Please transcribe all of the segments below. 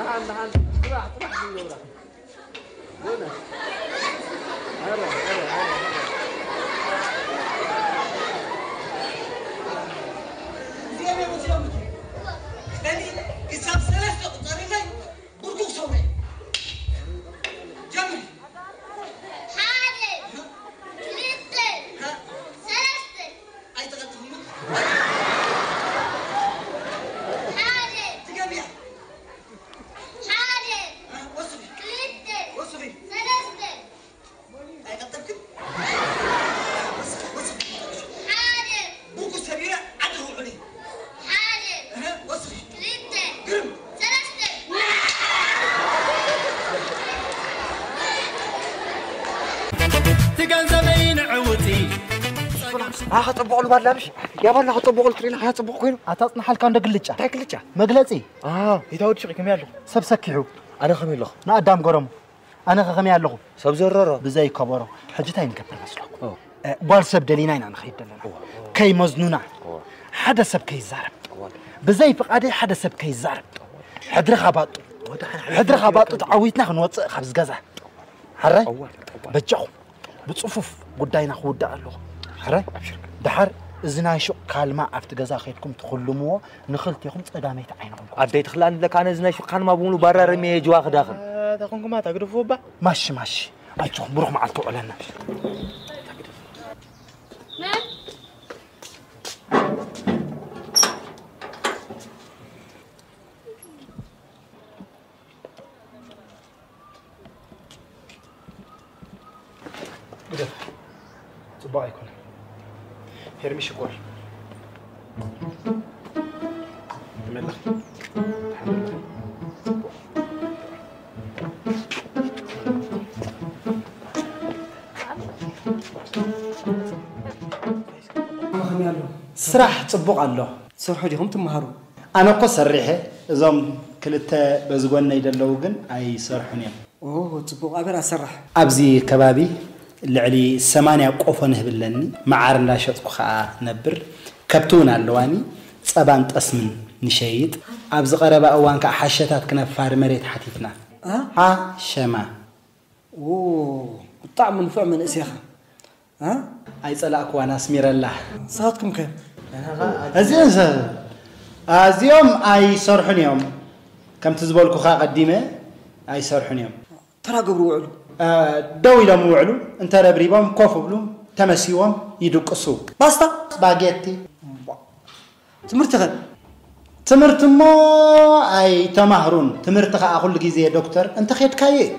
ሓንቲ ሓንቲ ጥራሕ ጥራሕ ዝገብራ። እዚኦም እዮም እዚኦም። ስለዚ ክሳብ ሰለስተ ቁፀርለይ ብርኩ ክሰውረ። ጀምሪ። ሓደ፣ ክልተ፣ ሰለስተ። ኣይተቐልጥኹም። ሓደ፣ ትገምያ። ሓደ፣ ወስኺ። ክልተ፣ ወስኺ። ሰለስተ። ኣይቀጠልክን? ወስኺ፣ ወስኺ። ሓደ፣ ብርኩ ሰቢረ ዓዲ ውዕሊ። ሓደ፣ እህ፣ ወስኺ። ክልተ፣ ግርም። ሰለስተ። እቲ ገንዘበይ ንዕውቲ። ኣኸ ጽቡቕ ልባድ ላብሽ ያባላ ኸ ጽቡቕ ልትሪና ኸ ጽቡቕ ኮይኑ ኣታ ጽንሓልካ እንደ ግልጫ እንታይ ግልጫ መግለጺ ኣዎ ይታወድ ሽቂ ከመይ ኣለኹ ሰብ ሰኪሑ ኣነ ከመይ ኣለኹ ንኣዳም ገረሙ ኣነ ኸ ከመይ ኣለኹ ሰብ ዘረሮ ብዘይ ከበሮ ሕጂ እንታይ ንገብር መስለኩም ኦ። እ፣ ጓል ሰብ ደሊና ኢና ንኸይድ ዘለና እዋ። ከይመዝኑና እዋ። ሓደ ሰብ ከይዛረብ እዋ። ብዘይ ፍቓደይ ሓደ ሰብ ከይዛረብ ሕድርኻ ባጡ ወደ ሓን ሓን ሕድርኻ ባጡ ተዓዊትና ክንወፅእ ካብ ዝገዛ ሕራይ እዋ። እዋ። በጃኹም ብፅፉፍ ጉዳይና ክውዳእ ኣለኹ ሕራይ ኣብሽር። ድሓር እዚ ናይ ሹቕ ካልማ ኣብቲ ገዛ ከይድኩም ትኽልምዎ ንኽልቴኹም ጸጋመይቲ ዓይንኹም ኣደይ ትኽልኣኒ ኣለካ ኣነ እዚ ናይ ሹቕ ካልማ ብምሉ ባራርም እየ ጅዋ ክዳኽን ተኹንኩማ ተግድፉ እባ ማሺ ማሺ ኣጆኹም ብሩኽ መዓልቲ ውዕለና ግደፍ። ጽቡቕ ኣይኮነን። ሄርሚ ሽኮር። ተመለኺ። ተሓመለኺ። ጽቡቕ። ከመይ ኣሎ? ስራሕ ጽቡቕ ኣሎ። ትሰርሑ ዲኹም ትመሃሩ? ኣነ እኮ ሰሪሐ፣ እዞም ክልተ በዚ ጎነይ ዘለዉ ግን ኣይሰርሑን እዮም። ኦ፣ ጽቡቕ። ኣበይ ኣሰራሕ? ኣብዚ ከባቢ ልዕሊ ሰማንያ ቆፎ ንህቢ ኣለኒ። መዓር እንዳሸጥኩ ከኣ ነብር። ከብቲ እውን ኣለዋኒ። ጸባን ጠስምን ንሸይጥ። ኣብዚ ቀረባ እዋን ከኣ ሓሸታት ክነፋሪ መሬት ሓቲትና። ኣ? ሓሸማ። ኦ፣ ብጣዕሚ ንፉዕ መንእሰይ ኢኻ። እ? ኣይጸላእክዋን ኣስሚረላ። ንስኻትኩም ከ? እዚ ሰብ፣ ኣዚኦም ኣይሰርሑን እዮም። ከምቲ ዝበልኩኻ ቀዲመ፣ ኣይሰርሑን እዮም። ተራ ገብሩ ውዕሉ። እ፣ ደው ኢሎም ውዕሉ፣ እንተረብሪቦም ኮፍ እብሉ፣ ተመሲዎም ይድቅሱ። ባስታ? ስፓጌቲ። ትምህርትኸ? ትምህርቲ እሞ ኣይተማህሩን። ትምህርቲ ኸኣ ኩሉ ግዜ ዶክተር እንተኼድካዮ እዩ።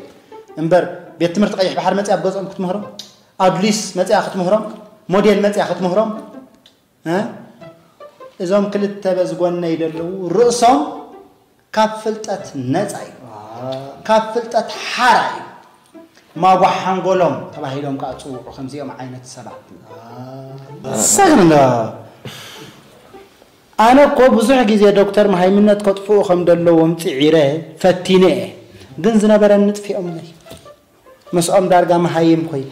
እምበር ቤት ትምህርቲ ቀይሕ ባሕሪ መጺኣ ኣብ ገዝኦም ክትምህሮም፣ ኣዱሊስ መጺኣ ክትምህሮም፣ ሞዴል መጺኣ ክትምህሮም፣ እ? እዞም ክልተ በዚ ጎነይ ዘለዉ ርእሶም ካብ ፍልጠት ነጻ እዩ። ካብ ፍልጠት ሓራ እዩ። ማጓ ሓንጎሎም ተባሂሎም ከዓ ጽውዑ ከምዚኦም ዓይነት ሰባት። ሰግን እንዶ። ኣነ እኮ ብዙሕ ግዜ ዶክተር መሃይምነት ከጥፍኡ ከም ዘለዎም ጽዒረ ፈቲነ እየ። ግን ዝነበረኒ ጥፊኦምለይ። ምስኦም ዳርጋ መሃይም ኮይነ።